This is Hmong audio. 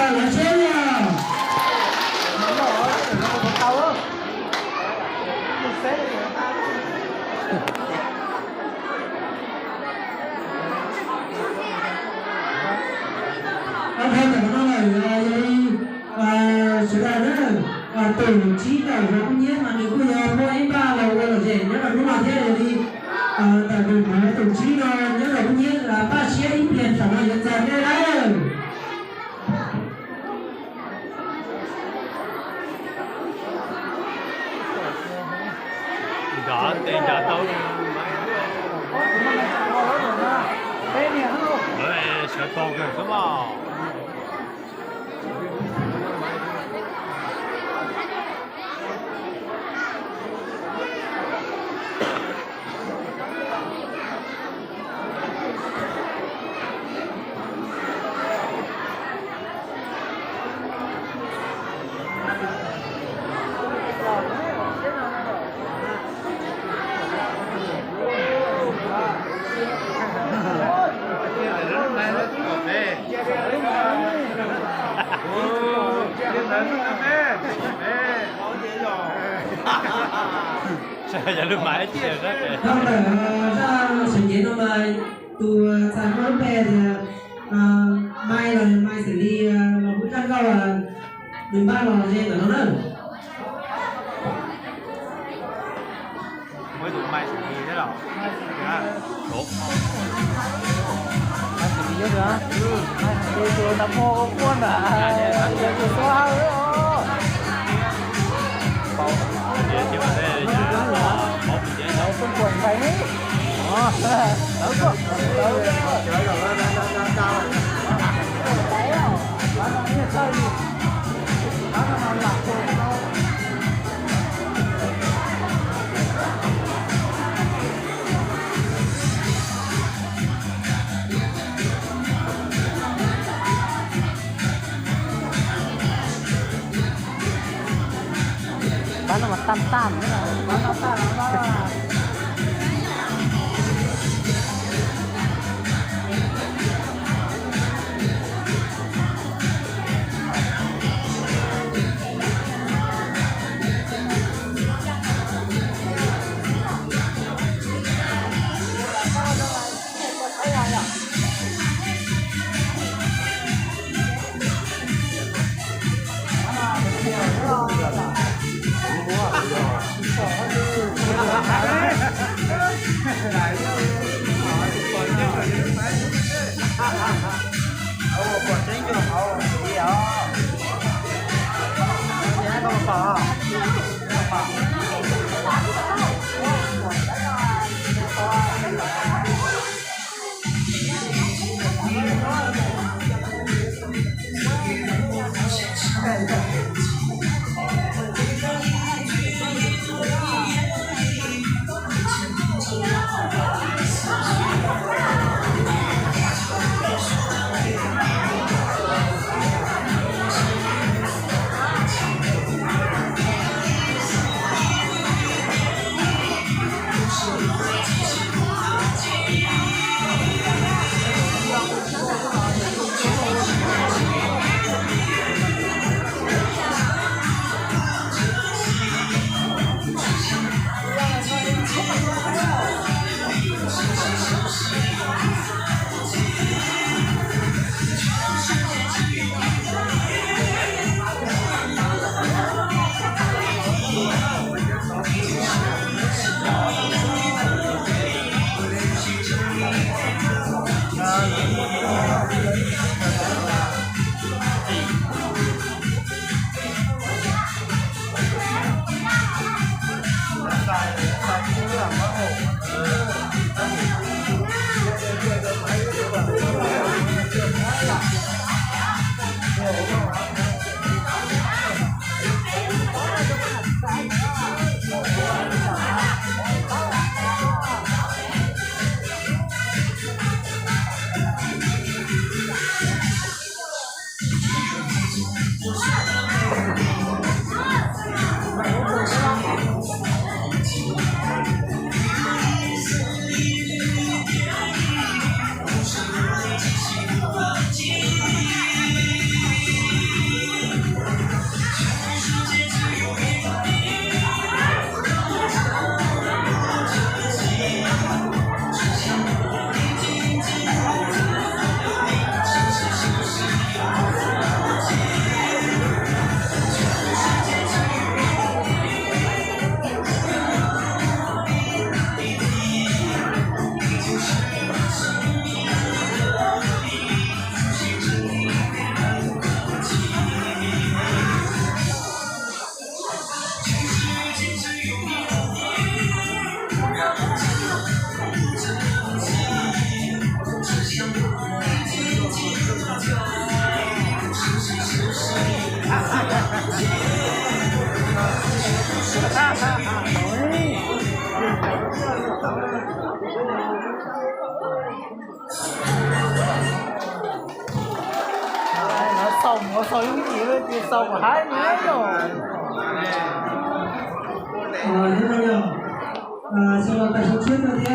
Lawv seb yog Ob thawj tam no lawm, yog li sawv daws na, tus tsib tawm zov kub nyiab mas nws kuj yog muaj ib npaj los ua lom zem nyob rau hnub no thiab. Yog li ntawm tus tsib no nyob rau kub nyiab, npaj siab ib pliag tam no yuav txog nej lawm. Nrov tes nrov taub. Sawv tau kawg xwb mas. Dhau ntawm zaj sawv cev no mas tus txais muaj lub npe tias Mai los yog Mai xws li los kuj coj nkauj, nws npaj los ze ntawm no na. Pab no mas tam tam. Xaus mus xaus yooj yim, xaus kom haib li os. Nyob zoo, xyoo no tag xyoo tshiab tuaj thiab.